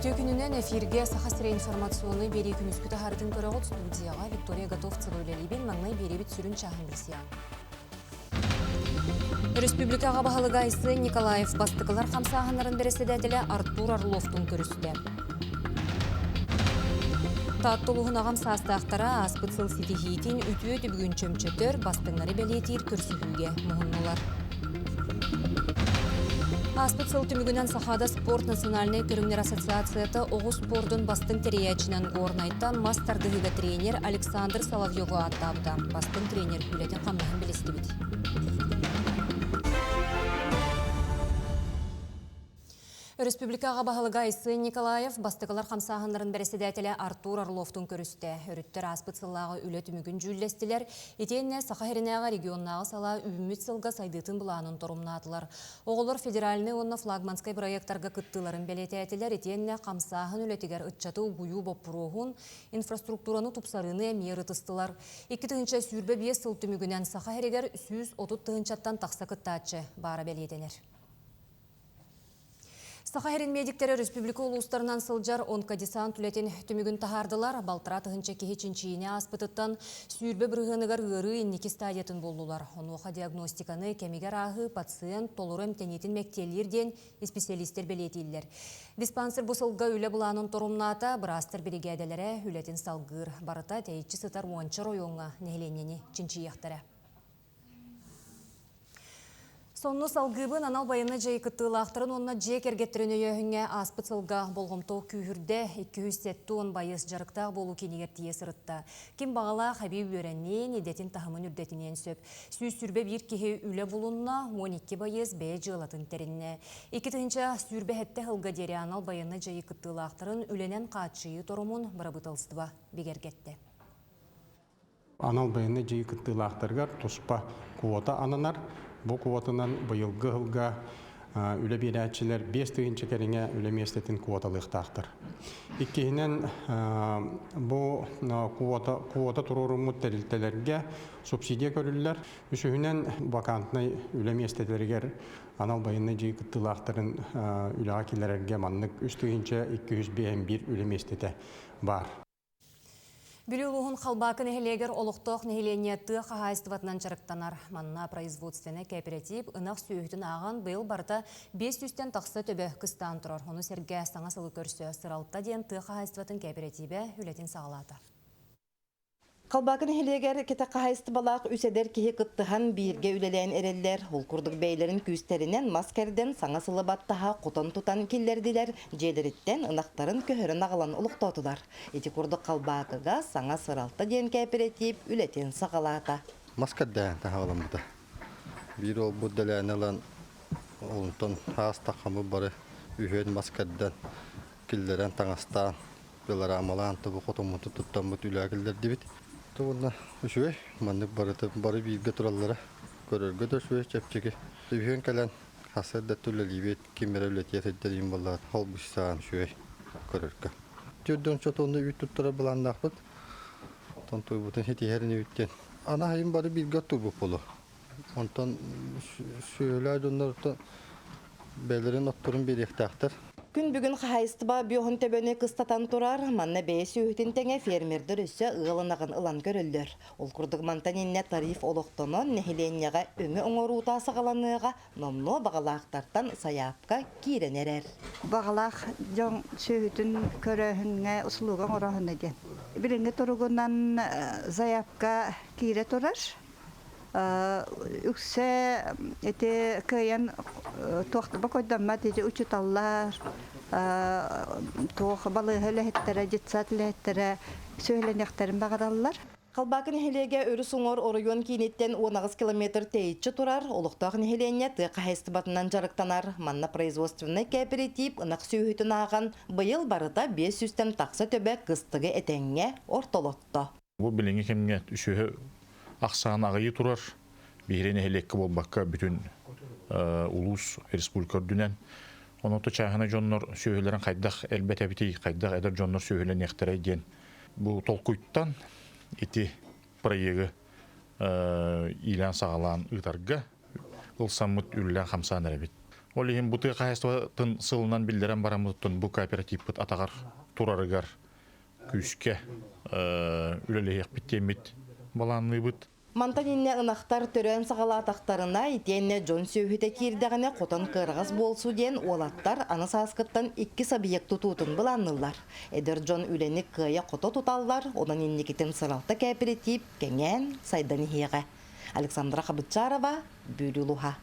Үтүө күнүнэн эфиргэ Саха сирэ информационнай биэрии күнүскү таһаарытын көрөҕүт студияҕа Виктория Готовцева үлэлиибин. Маҥнай биэриибит сүрүн чааһын билсиэҕиҥ. Өрөспүүбүлүкэҕэ баһылыга Айсен Николаев бастакылар хамсааһыннарын бэрэссэдээтэлэ Артур Орловтуун көрүстэ. Таатта улууһун аҕам саастаахтара ааспыт сыл ситиһиитин үтүө түбүгүн чөмчөтөр, бастыҥнары бэлиэтиир көрсүһүүгэ муһуннулар. Ааспыт сыл түмүгүнэн Сахаада спорт национальнай көрүҥнэр ассоциацията оҕус спордун бастыҥ тэрийээччинэн Горнайтан мас тардыһыыга тренер Александр Соловьеву ааттаабыта. Бастыҥ тренер үлэтин-хамнаһын билистибит. Өрөспүүбүлүкэ аҕа баһылыга Айсен Николаев бастакылар хамсааһыннарын бэрэссэдээтэлэ Артур Орловтуун көрүстэ. Өрүттэр ааспыт сыллааҕы үлэ түмүгүн дьүүллэстилэр. Итиэннэ Саха сиринээҕи регионнааҕы салаа үүммүт сылга сайдыытын былаанын торумнаатылар. Оҕолор федеральнай уонна флагманскай бырайыактарга кыттыыларын бэлиэтээтилэр. Итиэннэ хамсааһын үлэтигэр ыччаты угуйуу боппуруоһун, инфраструктураны тупсарыыны эмиэ ырытыстылар. 2025 сыл түмүгүнэн Саха сиригэр 130 тыһыынчаттан тахса кыттааччы баара бэлиэтэнэр. Саха сирин медиктэрэ өрөспүүбүлүкэ улуустарынан сылдьар онкодесант үлэтин түмүгүн таһаардылар. Балтараа тыһыынча киһи чинчийиини ааспытыттан 20 бырыһыаныгар ыарыы инники стадиятын буллулар. Онуоха диагностиканы кэмигэр ааһыы пациент толору эмтэниитин мэктиэлиир диэн исписэлиистэр бэлиэтииллэр. Диспансер бу сылга үлэ былаанын торумнаата, быраастар биригээдэлэрэ үлэтин салгыыр. Барыта тэйиччи сытар уонча оройуоҥҥа нэһилиэнньэни чинчийиэхтэрэ. Сонну салгыыбын анал байыаннай дьайыы кыттыылаахтарын уонна дьиэ кэргэттэрин өйөөһүҥҥэ ааспыт сылга болҕомто күүһүрдэ, 270 байыас дьарыктаах буолуу киинигэр тиийэ сырытта. Ким баҕалаах эбии үөрэниэн, идэтин таһымын үрдэтиниэн сөп. 121 киһи үлэ булунна, 12 байыас бэйэ дьыалатын тэриннэ. 2027 сылга диэри анал байыаннай дьайыы кыттыылаахтарын үлэнэн хааччыйыы торумун бырабыыталыстыба бигэргэттэ. Анал байыаннай дьайыы кыттыылаахтарыгар туспа квота ананар. Бу квотанан быйылгы сылга үлэ биэрээччилэр 5000 кэриҥэ үлэ миэстэтин квоталыахтаахтар. Иккиһинэн, бу квота, квота туруоруммут тэрилтэлэргэ субсидия көрүллэр. Үсүһүнэн, вакантнай үлэ миэстэлэригэр анал байыаннай дьайыы кыттыылаахтарын үлэҕэ киллэрэргэ маннык 3251 үлэ миэстэтэ баар. Бүлүү улууһун Халбаакы нэһилиэгэр олохтоох нэһилиэнньэ тыа хаһаайыстыбатынан дьарыктанар. Манна производственнай кооператив ынах сүөһүтүн ааҕан быйыл барыта 500-тэн тахса төбө кыстаан турар. Ону сэргэ саҥа сылы көрсө Сыралта диэн тыа хаһаайыстыбатын кооперативэ үлэтин саҕалаата. Халбаакы нэһилиэгэр кэтэх хаһаайыстыбалаах үс эдэр киһи кыттыһан бииргэ үлэлээн эрэллэр. Ол курдук бэйэлэрин күүстэринэн мас кэрдэн саҥа сылы баттаһа хотон тутан киллэрдилэр, дьиэлэриттэн ынахтарын көһөрөн аҕалан олохтоотулар. Ити курдук Халбаакыга саҥа Сыралта диэн кээпэрэтиип үлэтин саҕалаата. Мас кэрдээн таһаҕаламмыта. Биир уолбут дэлээни ылан, онтон аас таххаммыт бары үһүөн мас кэрдэн, киллэрэн таҥастаан, пилорамалаан тобу хотоммутун туттаммыт үлэҕэ киллэрдибит. Уонна үчүгэй, маннык барыта бары бииргэ тураллара көрөргө да үчүгэй, чэпчэки. Үһүөн кэлэн сарсыарда үлэлиибит, ким эрэ үлэтиэ сылдьар иһин буоллаҕа, холбуйсаан үчүгэй көрөргө. Төрдөн чотуонна үүт туттарар былааннаахпыт. Онтон туйбутун ситиһэрин үүттэн. Ана айым бары бииргэ оттуурбут буолуо. Онтон сүөһүлээх дьоннортон бэйэлэрин отторун биэриэхтээхтэр. Күн бүгүн хаһаайыстыба биоһун төбөнү кыстатан турар, манна бэйэ сүөһүтүн тэҥэ фермердэр өссө ыал ынаҕын ылан көрөллөр. Ол курдук мантан иннэ тариф олохтонон, нэһилиэнньэҕэ өҥө оҥоруута саҕаланыаҕа, номнуо баҕалаахтартан сайаапка киирэн эрэр. Баҕалаах дьон сүөһүтүн көрөөһүҥҥэ услуга оҥороһуна диэн. Билиҥҥи туругунан заявка киирэ турар. Үксэ ити кыайан туох бокойдоммот ити учууталлар, туох балыыһа үлэһиттэрэ, детсад үлэһиттэрэ сүөһүлэниэхтэрин баҕараллар. Халбаакы нэһилиэгэ өрүс уҥуор оройуон кииниттэн 18 километр тэйиччи турар, олохтоох нэһилиэнньэ тыа хаһаайыстыбатынан дьарыктанар. Манна производственнай кооператив ынах сүөһүтүн ааҕан, быйыл барыта 500-тэн тахса төбө кыстыгы этэҥҥэ ортолотто. Бу билиҥҥи кэмҥэ сүөһү ахсаана аҕыйыы турар. Биһиги нэһилиэккэ буолбакка бүтүн улуус, республика үрдүнэн. Онон чааһынай дьоннор сүөһүлэрин хайдах элбэтэбитий, хайдах эдэр дьоннор сүөһүлэниэхтэрэй диэн бу толкуйтан ити проегы иилээн-саҕалаан ыытарга ылсаммыт үлэлээн-хамсаан эрэбит. Ол иһин бу тыа хаһаайыстыбатын сылынан биллэрэн бараммытыттан бу кооперативпыт атаҕар турарыгар күүскэ үлэлэһиэхпит диэммит балаанныыбыт. Мантан иннэ ынахтар төрөөн саҕалаатахтарына, итиэннэ дьон сүөһүтэ киирдэҕинэ хотон кыараҕас буолсу диэн уолаттар аны сааскыттан иккис объект тутуутун былаанныыллар. Эдэр дьон үлэни кыайа-хото туталлар, онон инникитин сыралта кээпирэтиип кэҥээн, сайдан иһиэҕэ. Александра Хабытчарова, Бүлүү улууһа.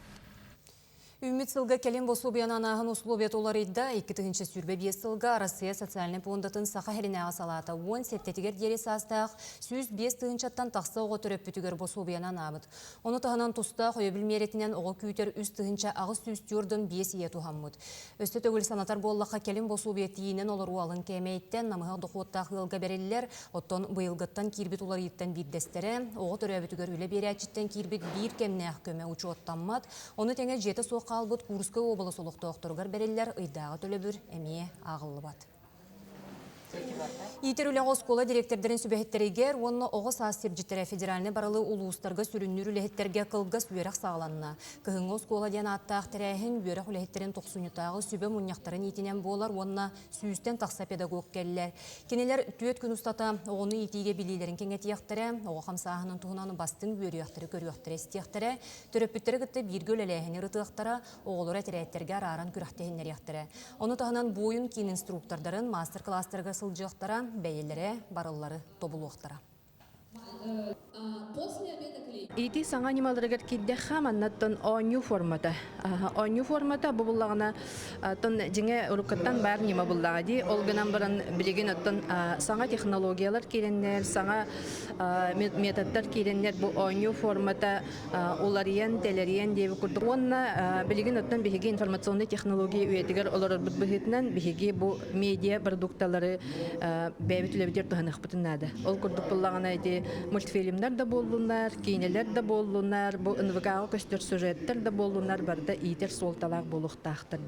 Үүммүт сылга кэлин босуобуйаны анааһын условията уларыйда. 2025 сылга Арассыыйа социальнай пуондатын Саха сиринээҕи салаата 17-тигэр диэри саастаах 105 тыһыынчаттан тахса оҕо төрөппүтүгэр босуобуйаны анаабыт. Ону таһынан тустаах өйөбүл миэрэтинэн оҕо күүтэр 3805 ийэ туһаммыт. Өссө төгүл санатар буоллахха, кэлин босуобуйа тиийинэн олоруу алын кээмэйиттэн намыһах дохуоттаах ыалга бэриллэр, Оттон быйылгыттан киирбит уларыйыыттан биирдэстэрэ, оҕо төрөөбүтүгэр үлэ биэрээччиттэн киирбит биир кэмнээх көмө учуоттаммат, ону тэҥэ дьиэтэ суох хаалбыт Курскай уобалас олохтоохторугар бэриллэр ыйдааҕы төлөбүр эмиэ ааҕыллыбат. Иитэр үлэҕэ оскуола дириэктэрдэрин сүбэһиттэригэр уонна оҕо саас сирдьиттэрэ федеральнай барылы улуустарга сүрүннүүр үлэһиттэргэ кылгас үөрэх саҕаланна. Кыһыҥҥы оскуола диэн ааттаах тэрээһин үөрэх үлэһиттэрин тохсунньутааҕы сүбэ мунньахтарын иитинэн буолар уонна сүүстэн тахса педагог кэллэ. Кинилэр түөрт күн устата оҕону иитиигэ билиилэрин кэҥэтиэхтэрэ, оҕо хамсааһынын туһунан бастыҥ үөрүйэхтэри көрүөхтэрэ истиэхтэрэ, төрөппүттэри кытта бииргэ үлэлээһини ырытыахтара, оҕолору этэрээттэргэ арааран күрэхтэһиннэриэхтэрэ. Ону таһынан буойун киин инструктордарын маастар-кылаастарга сылдьыахтара, бэйэлэрэ барыллары тобулуохтара. Ити саҥа ньымаларыгар киирдэххэ, маннаттан оонньуу формата. Оонньуу формата бу буллаҕына, оттон дьиҥэ уруккуттан баар ньыма буллаҕа дии. Ол гынан баран билигин оттон саҥа технологиялар киирэннэр, саҥа методтар киирэннэр бу оонньуу формата уларыйан, тэлэрийэн диэбит курдук. Уонна билигин оттон биһиги информационнай технология үйэтигэр олорорбут быһыытынан биһиги бу медиа продукталары бэйэбит үлэбитигэр туһаныахпытын наада. Ол курдук буллаҕына ити мультфильмнар да буоллуннар, киинэлэр да буоллуннар, бу НВК-ҕа көстөр сюжеттар да буоллуннар барыта иитэр суолталаах буолуохтаахтар.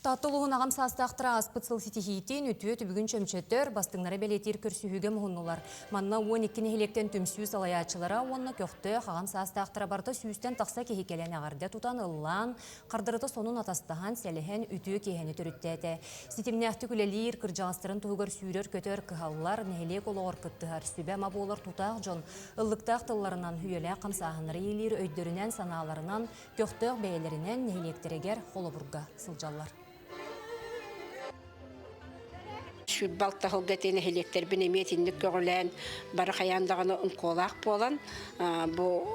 Таатта улууһун аҕам саастаахтара ааспыт сыл ситиһиитин, үтүө түбүгүн чөмчөтөр, бастыҥнары бэлиэтиир көрсүһүүгэ муһуннулар. Манна 12 нэһилиэктэн түмсүү салайааччылара уонна көхтөөх аҕам саастаахтара барыта сүүстэн тахса киһи кэлэн эҕэрдэ тутан, ыллаан, хардарыта сонун атастаһан, сэлэһэн үтүө киэһэни төрүттээтэ. Ситимнээхтик үлэлиир, кырдьаҕастарын туһугар сүүрэр-көтөр, кыһаллар, нэһилиэк олоҕор кыттыһар, сүбэ-ама буолар тутаах дьон ыллыктаах тылларынан, үйэлээх хамсааһыннары иилиир өйдөрүнэн-санааларынан көхтөөх бэйэлэринэн нэһилиэктэригэр холобурга сылдьаллар. Сүүрбэ алта сылга ити нэһилиэктэрбин эмиэ итинник көҕүлээн бары хайаан даҕаны оҥкуолаах буолан бу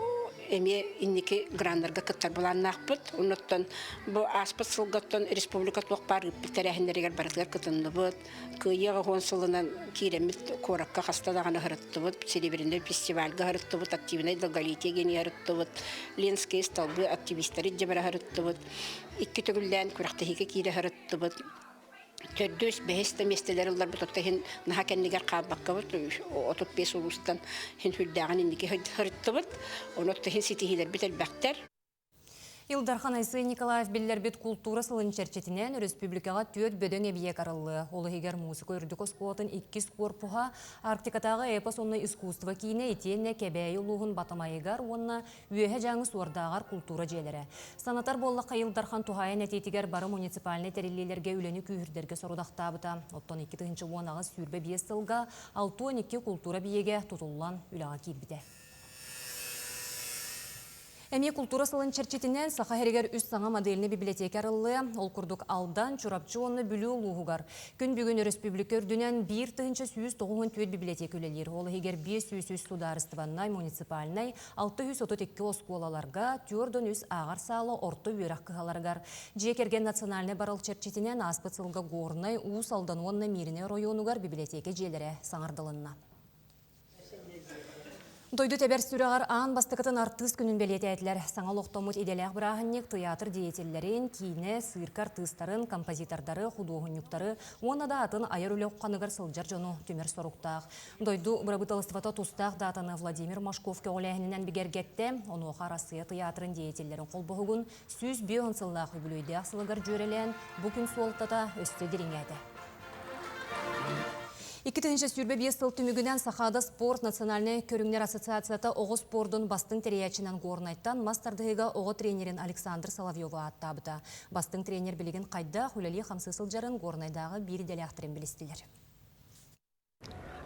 эмиэ инники граннарга кыттар былааннаахпыт. Оннуттан бу ааспыт сылгаттан республика туох баар ыыппыт тэрээһиннэригэр барытыгар кытынныбыт. Кыайыы аҕыс сылынан киирэммит куоракка хаста даҕаны ыһырыттыбыт, Серебряный фестивальга ыһырыттыбыт, активнай долголетие диэни ыһырыттыбыт, Ленские столбы активистары дьэбэрэ ыһырыттыбыт, икки төгүллээн күрэхтэһиигэ киирэ ыһырыттыбыт. Төрдүс, бэһис да миэстэлэри ылларбыт, оттон иһин наһаа кэннигэр хаалбаккабыт, 35 улуустан иһин сүрдээҕин инники сырыттыбыт. Онон иһин ситиһиилэрбит элбэхтэр. Ил Дархан Айсен Николаев биллэрбит култуура сылын чэрчитинэн өрөспүүбүлүкэҕэ түөрт бөдөҥ эбийиэк арыллыа. Ол иһигэр муусука үрдүк оскуолатын иккис куорпуһа, Арктикатааҕы эпос уонна искусство киинэ итиэннэ Кэбээйи улууһун Батамайыгар уонна Үөһэ Дьааҥы Суордааҕар култуура дьиэлэрэ. Санатар буоллахха, Ил Дархан туһаайан этиитигэр бары муниципальнай тэриллиилэргэ үлэни күүһүрдэргэ сорудахтаабыта. Оттон 2018-25 сылга 62 култуура эбийиэгэ тутуллан үлэҕэ киирбитэ. Эмиэ култуура сылын чэрчитинэн Саха сиригэр үс саҥа модельнай библиотека арыллыа. Ол курдук Алдан, Чурапчы уонна Бүлүү улууһугар. Күн бүгүн өрөспүүбүлүкэ үрдүнэн 1194 библиотека үлэлиир. Ол иһигэр 503 судаарыстыбаннай, муниципальнай, 632 оскуолаларга, 43 ааҕар саала орто үөрэх кыһаларыгар. Дьиэ кэргэн национальнай барыл чэрчитинэн ааспыт сылга Горнай, Уус Алдан уонна Мииринэй оройуонугар библиотека дьиэлэрэ саҥардылынна. Дойду тэбэр сүрэҕэр аан бастакытын артыыс күнүн бэлиэтээтилэр. Саҥа олохтоммут идэлээх бырааһынньык тыйаатыр деятеллэрин, киинэ, сыырка артыыстарын, композитордары, худуоһунньуктары уонна да атын айар үлэ ухханыгар сылдьар дьону түмэр соруктаах. Дойду бырабыыталыстыбата тустаах даатаны Владимир Машков көҕүлээһининэн бигэргэттэ. Онуоха Арассыыйа тыйаатырын деятеллэрин холбоһугун 150 сыллаах үбүлүөйдээх сылыгар дьүөрэлээн, бу күн суолтата өссө дириҥээтэ. 2025 сыл түмүгүнэн Сахаада спорт национальнай көрүҥнэр ассоциацията оҕо спордун бастыҥ тэрийээччинэн Горнайтан мас тардыһыыга оҕо тренерин Александр Соловьеву ааттаабыта. Бастыҥ тренер билигин хайдах үлэлии-хамсыы сылдьарын Горнайдааҕы биир идэлээхтэрин билистилэр.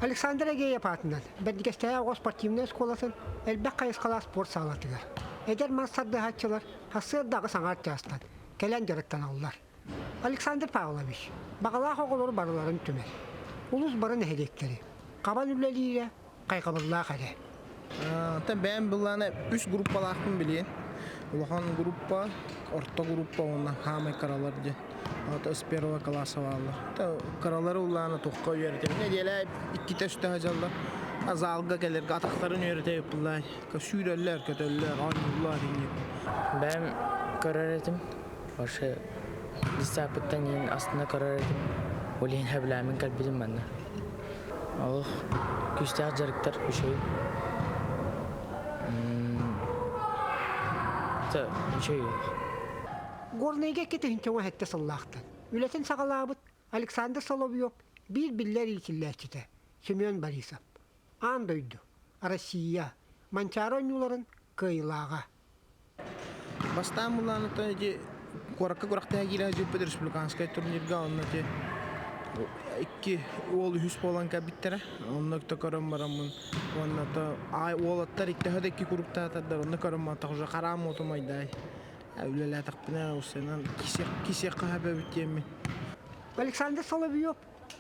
Александр Эгеев аатынан Бэрдигэстээх оҕо спортивнай оскуолатын элбэх хайысхалаах спорт саалатыгар эдэр мас тардыһааччылар сарсыардаҕы саҥа чаастан кэлэн дьарыктаналлар. Александр Павлович баҕалаах оҕолору барыларын түмэр. Улуус бары нэһилиэктэри хабан үлэлиирэ хайҕабыллаах эрэ. Оттон бэйэм былаана үс группалаахпын билиэн. Улахан группа, орто группа уонна хаамай кыралар диэн. Ото с первого класса бааллар. Кыралары улаана туохха үөрэтэбин. Нэдиэлэ иккитэ үстэ сылдьаллар. Залга кэлэргэ атахтарын үөрэтэбит былаан. Сүүрэллэр, көтөллөр, оонньууллар инник. Бэйэм көрөр этим. Вообще десятыттан иһин астына көрөр этим. Ол иһин сөбүлээммин кэлбитим манна. Олох күүстээх дьарыктар үчүгэй. Үчүгэй олох. Горнайга 2017 сыллаахтан үлэтин саҕалаабыт Александр Соловьев биир биллэр иитиллээччитэ Семен Борисов. Аан дойду, Россия, Манчаары оонньууларын кыайыылааҕа. Бастаан былааныттан ити куоракка күрэхтэһэ киирэ сылдьыбыппыт республиканскай турнирга онно ити икки уол үһүс буолан кэлбиттэрэ. Онно то көрөн бараммын уонна то уолаттар икки да икки куруктаатардар онно көрөн мантах уже хараам уотум айдаай үлэлээтэхпинэ усенан кисиэх хаһа диэммин. Александр Соловьев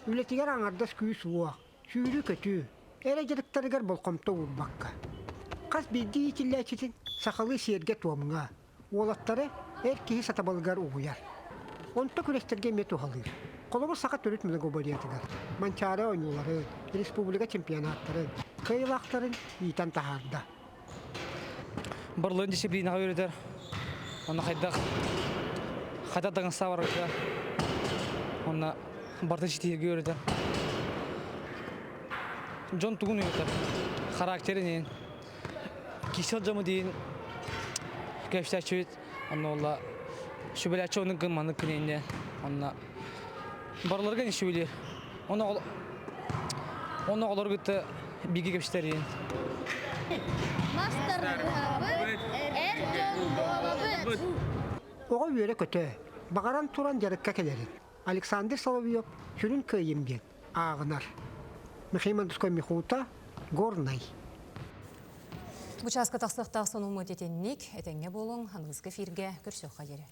үлэтигэр аҥардас күүс-уох, сүүрүү-көтүү, эрэ дьарыктарыгар болҕомто уурбакка, хас биирдии иитиллээччитин сахалыы сиэргэ-туомҥа, уолаттары эр киһи сатабылыгар угуйар. Онто күрэстэргэ эмиэ туһалыыр. Холобур, саха төрүт многоборьетыгар Манчаары оонньууларын, республика чемпионаттарын, кыайыылаахтарын иитэн таһаарда. Барлыын дисциплинаҕа үөрэтэр. Онно хайдах хайдах даҕынстаа барарга онно барытын ситиһэргэ үөрэтэр. Дьон тугун үөрэтэр? Характерын иһин. Кисел дьому диин кэпсээччибит онно олла сүбэлээччи оннук гын маннык гын иннэ онно барыларга не сүбэлиир. Онно онно оҕолору кытта бииргэ кэпсэтэр иһин. Мастарбыт эр дьон буолабыт. Оҕо үөрэ-көтө, баҕаран туран дьарыкка кэлэрин Александр Соловьев сүрүн кыайым диэн ааҕынар. Михаил Мандускай Михута, Горнай. Бу чааска тахсыахтаах сонуммут итинник, этэҥҥэ буолуҥ, аныгыскы эфиргэ көрсүөххэ диэри.